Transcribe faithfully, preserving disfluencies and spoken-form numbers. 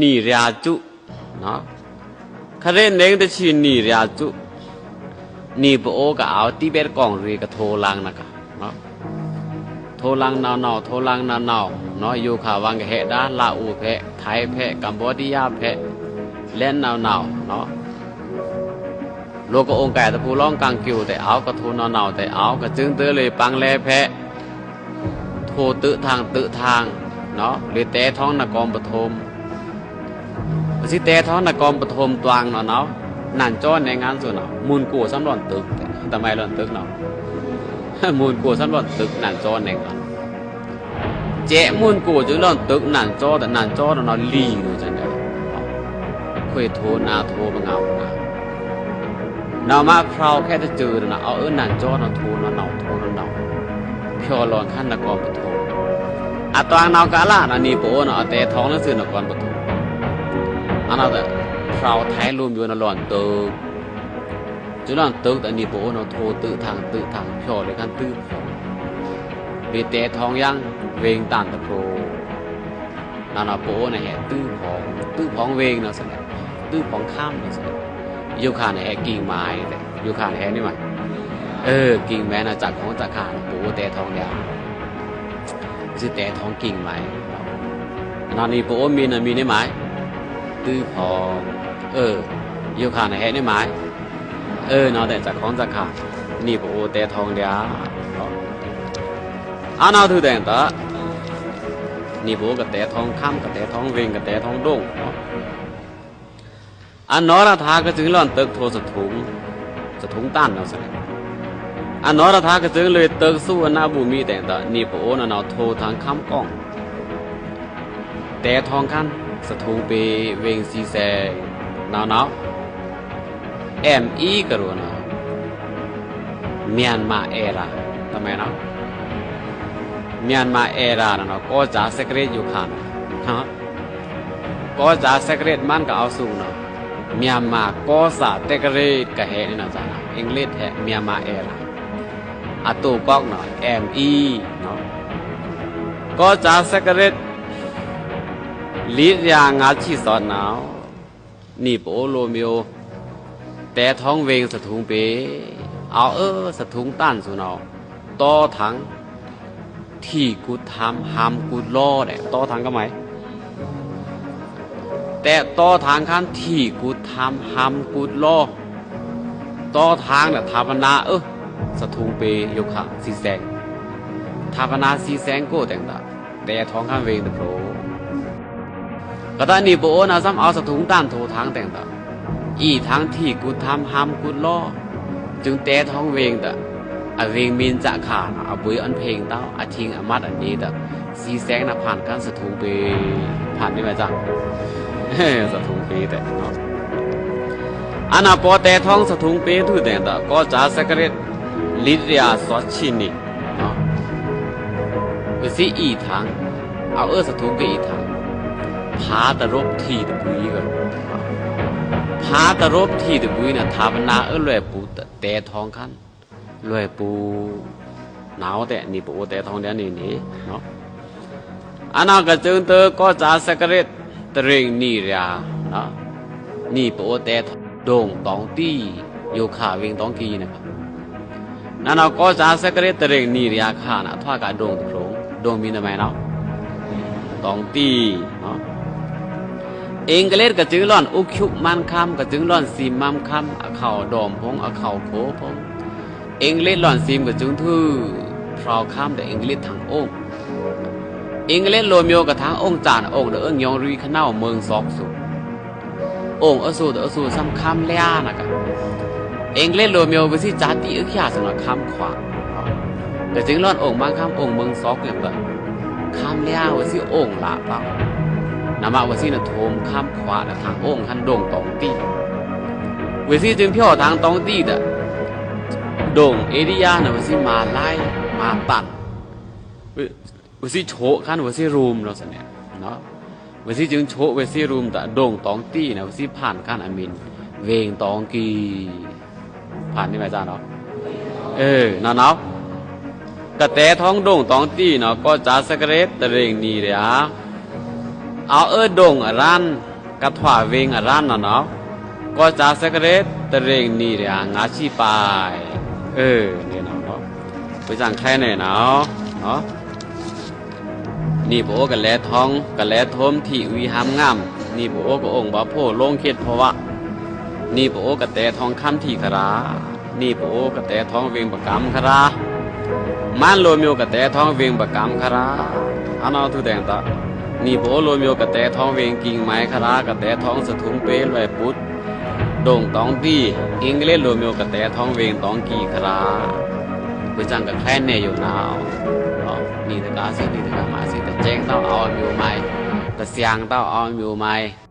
နီရာႏစု, နော်, ခရစ်နှိုင်းတစ်ဆံ နီရာႏစု, နီပအိုးကအဝ်တိဘက်ကောင်ရီကထိုန်းလင်းနက, နော်, ထိုန်းလင်းနဝ်နဝ်, ထိုန်းလင်းနဝ်နဝ်, နော်, ယိုခါဝင်းကဟဲဒါ လအိုဖဲ, ထိုင်းဖဲ, ကမ်ဘောဒီးယားဖဲ, လဲနဝ်နဝ်, နော်, လိုကအုံးကဲတပူလောင်းကင်ကျိုးတဲအဝ် ကထိုန်းနဝ်နဝ်တဲအဝ် ကจึงတွေးလေပင်းလဲဖဲ ထိုန်းတွိုက်ထင်တွိုက်ထင်, နော်, လေတဲထောင်းနကောမ်ပထုမ် ပစံတဲထောင်းနကောမ်ပထုမ်တွင်းနဝ်နဝ်, နန်ကျော်နေငါစုနဝ်, မုန်ကိုယ်စမ်းလွန်တွိုက်, တမံၤလွန်တွိုက်နဝ်, မုန်ကိုယ်စမ်းလွန်တွိုက် နန်ကျော်နေငါ, စဲမုန်ကိုယ်စမ်းလွန်တွိုက် နန်ကျော်, နန်ကျော်နဝ်နဝ် လီလိုစံတဲ, ခွေထိုန်းနထိုန်းပငါပငါ, နဝ်မဖျော်ခဲတစူနဝ်, အဝ်အုနန်ကျော်နဝ် ထိုန်းနဝ်နဝ် ထိုန်းနဝ်နဝ်, ဖျော်လွန်ခါနကောမ်ပထုမ် အတွင်းနဝ်ကလနဝ် နီပအိုးနဝ် အတဲထောင်းနစုနကောမ်ပထုမ်, အနဝ်တဲ ဖျော်ထိုင်းလိုမျိုးနဝ်လွန်တွိုက်, စမ်းလွန်တွိုက်တဲ နီပအိုးနဝ် ထိုန်းတွိုက်ထင်တွိုက်ထင် ဖျော်လေခါတွိုက်ဖျော်, လေတဲထောင်းယင်း ဝင်းတန်တဖျိုး နဝ်နဝ် ပအိုးနဟဲတွိုက်ဖေါင်း, တွိုက်ဖေါင်းဝင်းနဝ်စံတဲ, တွိုက်ဖေါင်းခမ်းနဝ်စံတဲ, ယိုခါနဟဲ กิ่งไม้တဲ, ယိုခါနဟဲနေမး, အ့ กิ่งไม้နဝ် စက်ခေါင်းစက်ခါနဝ် ပအိုးတဲထောင်းလျာ စံတဲထောင်း กิ่งไม้, နဝ်နီပအိုးမံနဝ် မံနေမး, တွိုက်ဖေါင်း, အ့ ယိုခါနဟဲနေမး, အ့ နဝ်တဲ စက်ခေါင်းစက်ခါ, နီပအိုးတဲထောင်းလျာ အနဝ်ထုးတဲင်တၢ်, နီပအိုးကတဲထောင်းခမ်း ကတဲထောင်းဝင်း ကတဲထောင်းဒိုင်, အနီရထာကจึงလွန်တွိုက်ထိုန်းသထုံ, သထုံတန်နဝ်စံတဲ, အနီရထာကจึงလွေတွိုက်သုအနဘူမိတဲင်တၢ် နီပအိုးနဝ်နဝ် ထိုန်းထင်ခမ်းကောင် တဲထောင်းခမ်း သထုံပေဝင်းစံစဲင် နဝ်နဝ် ME ကရိုနဝ်, Myanmar Airlines တမံၤနဝ်, Myanmar Airlines နဝ်နဝ် ကော့စၢ်စဲကရ့တ်ယိုခါနဝ်, ကော့စၢ်စဲကရ့တ်မန်ကအဝ်သုနဝ်, Myanmar ကော့စၢ်စဲကရ့တ် ကဟဲနေနဝ်စံနဝ်, English ဟဲ Myanmar Airlines အတိုကောက်နဝ် ME နဝ်, ကော့စၢ်စဲကရ့တ် လီဒ်ယၤငါးဆံသွင်နဝ်, နီပအိုးလိုမျိုး တဲထောင်းဝင်းသထုံပေ, အဝ်အုသထုံတန်သုနဝ်, တောထင် ထီးကုတ်ထမ်း ဟမ်းကုတ်လော တဲ တောထင်ကမံၤ တဲတောထင်ခမ်း ထီးကုတ်ထမ်း ဟမ်းကုတ်လော, တောထင်နဝ် ဌာပနာအု သထုံပေယိုခါ စံစဲင်, ဌာပနာစံစဲင်ကိုတဲင်တၢ် တဲထောင်းခမ်းဝင်းတဖျိုး ကတၢၢ်နီပအိုးနဝ်သမ်ၣ် အဝ်သထုံတန်ထိုန်းထင်တဲင်တၢ်, အီထင်ထီးကုတ်ထမ်း ဟမ်းကုတ်လော, จึงတဲထောင်းဝင်းတၢ်, အဝင်းမံစခါနဝ် အဘွေအွန်ဖျိင်တဝ် အထံအမတ်အနံၤတၢ်, စံစဲင်နဝ် ဖန်ခမ်းသထုံပေ, ဖန်နေမးစၢ်, သထုံပေတဲ အနဝ်ပေၣ်တဲထောင်းသထုံပေထုးတဲင်တၢ် ကော့စၢ်စဲကရ့တ် လီဒ်ယၤသွင်ဆံနံၣ် ဝစံအီထင်, အဝ်အုသထုံကအီထင်, ဖါတရုပ်ထီးတဘွံက, ဖါတရုပ်ထီးတဘွံနဝ် ဌာပနာအုလွယ်ပူတဲထောင်းခမ်း, လွယ်ပူ နဝ်တဲ နီပအိုးတဲထောင်းဒ်အံၤန့ၣ်, အနဝ်ကจึงတွိုက် ကော့စၢ်စဲကရ့တ် တရ့ၣ်နံၣ်ယၤ, နီပအိုးတဲထောင်း ဒိုင်တောင်တီး ယိုခါဝင်းတောင်ကီးနဝ်, နဝ်နဝ် ကော့စၢ်စဲကရ့တ် တရ့ၣ်နံၣ်ယၤခါနဝ် ထွားကဒိုင်တဖျိုး, ဒိုင်မံၤနမံၤနဝ်, တောင်တီး, အင်္ဂလိပ်ကจึงလွန် အုပ်ချုပ်မန်းခမ်း ကจึงလွန် စံမန်းခမ်း အခေါင်ဒေါမ်ဖုံ အခေါင်ခိုံဖုံ, အင်္ဂလိပ်လွန်စံမ်ကจึงထွူ ဖြောင့်ခမ်းဒီး အင်္ဂလိပ်ထင်အိုင်, အင်္ဂလိပ်လိုမျိုးကထင်အိုင်စၢ်နအိုင်ဒီး အုညောင်ရီခနဝ် မိူင်းစောက်သူ အိုင်အသူဒီးအသူသမ်ၣ် ခမ်းလျားနဝ်က, အင်္ဂလိပ်လိုမျိုးဝစံစာတိအုချၢၣ်သူနဝ် ခမ်းခွါ, ကจึงလွန်အိုင်မန်းခမ်း အိုင်မိူင်းစောက်ကွံာ်ဒီး ခမ်းလျားဝစံအိုင်လၢ်တဝ်, နမဝစံနဝ် ထိုမ်ခမ်းခွါနဝ် ထင်အိုင်ခမ်း ဒိုင်တောင်တီး, ဝစံจึงဖြောင့်ထင်တောင်တီးဒီး ဒိုင်ဧရိယာနဝ် ဝစံမၤလၢ် မၤတန် ဝစံဆိခမ်း ဝစံရူမ်နဝ်စံန့ၣ်, ဝစံจึงဆိဝစံရူမ်ဒီး ဒိုင်တောင်တီးနဝ် ဝစံဖန်ခမ်းအမံၤ ဝင်းတောင်ကီး, ဖန်န့ၣ်မ့ၢ်စၢ်နဝ်, နဝ်နဝ်, ကတဲထောင်းဒိုင်တောင်တီးနဝ် ကော့စၢ်စဲကရ့တ် တရ့ၣ်နံၣ်ယၤ, အဝ်အုဒိုင်အရၢၼ်း ကထွားဝေင်အရမ်းနဝ်ꩻ၊ ကော်စာစကရဲ့တရင်နံꩻရာငါးဆံပါဲ။ အေါ နေနဝ်ꩻ၊ ခွေစံႏခဲနေနဝ်ꩻ၊ နံꩻပအိုးကလဲထောင်ကလဲထုံးထီဝီဟမ်ငမ်၊ နံꩻပအိုးကအိုင်ဗာႏဖိုလိုင်းခေတ်ဖဝး၊ နံꩻပအိုးကတဲထောင်ခမ်းထီခရာ၊ နံꩻပအိုးကတဲထောင်ဝေင်ဗကမ်ခရာ၊ မန်းလိုꩻမျိူးကတဲထောင်ဝေင်ဗကမ်ခရာ၊ အနဝ်ꩻထူတဲင်တ နံꩻပအိုးလိုꩻမျိူးကတဲထောင်ဝေင်กิ่ງไม้ခရာ၊ ကတဲထောင်သထုံႏပေလွဲင်ပိုတ်း ဒိုင်တောင်ႏတီး၊ အင်္ဂလိပ်လိုꩻမျိူးကတဲထောင်ဝေင်တောင်ႏကီးခရာ၊ ခွေစံႏကခဲနေယိုနဝ်ꩻ၊ နံꩻတကာႏသီးနံၤတကာႏမါသီး တစဲင်တဝ်းအဝ်ႏမျိူးမုဲင်၊ တသျင်တဝ်းအဝ်ႏမျိူးမုဲင်